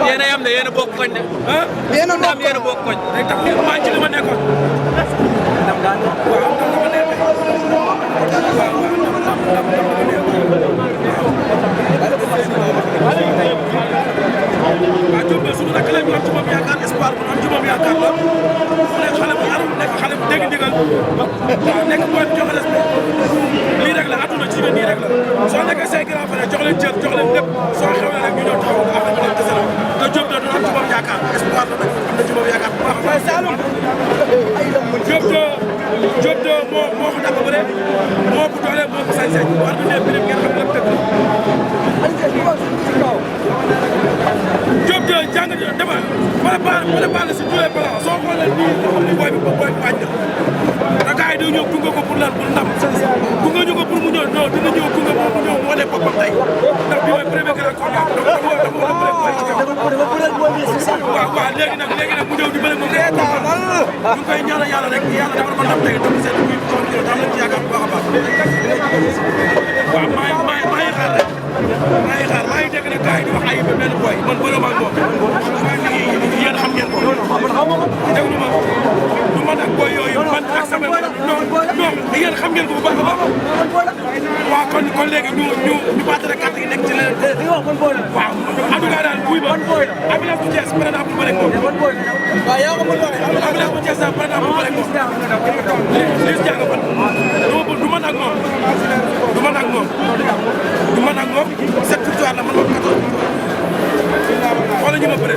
yéen a yam de yéen a bokk koñ de. ah yéen a bokk koñ. day tax maa ci li ma nekkoon. ndam daan na. waaw ndam dama neex waaw Diop suñu rakk la ñu am ci moom yaakaar espoir bu am ci moom yaakaar la mu nekk xale bu yaru nekk xale bu dégg ndigal waaw nekk booy bu joxe respect lii rek la àdduna ci nii rek la soo nekkee say grand frère jox leen cër jox leen lépp soo xewlee rek ñu ñëw taxaw affaire bi leen kese la te Diop de du am ci moom yaakaar espoir la nag am na ci moom yaakaar bu baax a baax. Diop de moo ko dàq bëre moo ko doole moo ko sañ-sañ war na ne birim ngeen xam lépp dëgg Diop de jàng dama préparé si tous les plans soo xoolee nii nga xam ne booy bi wàññi na gars yi dañoo ñëw gunge ko pour lan pour ndam gunge ñu ko pour mu ñëw non dina ñëw gunge moom mu ñëw moo ne boppam tey ndax bi mooy premier grand combat donc dafa war a bëre ci kaw waaw léegi nag mu ñëw di bëre moom ñu ngi koy ñaanal yàlla rek yàlla defal ko ndam tey donc seen buy am nañ ci yaakaar bu baax a baax waaw maa ngi xaar rek maa ngi dégg nag gars yi di wax ay benn boy man bëre ma ak moom yéen xam ngeen ko déglu ma du man ak boy yooyu man ak sama non yéen xam ngeen ko bu baax a baax waaw kon léegi ñu baatare carte yi nekk ci leneen waaw en tout cas daal buy ba ambulance bu Thiès pare naa pour bëre ak moom waaw yaa ko mën ambulance bu Thiès daal pare naa pour bëre ak moom Liss Ndiago fan du man ak moom cette victoire la man moom 14 xoolal ñu ma bëre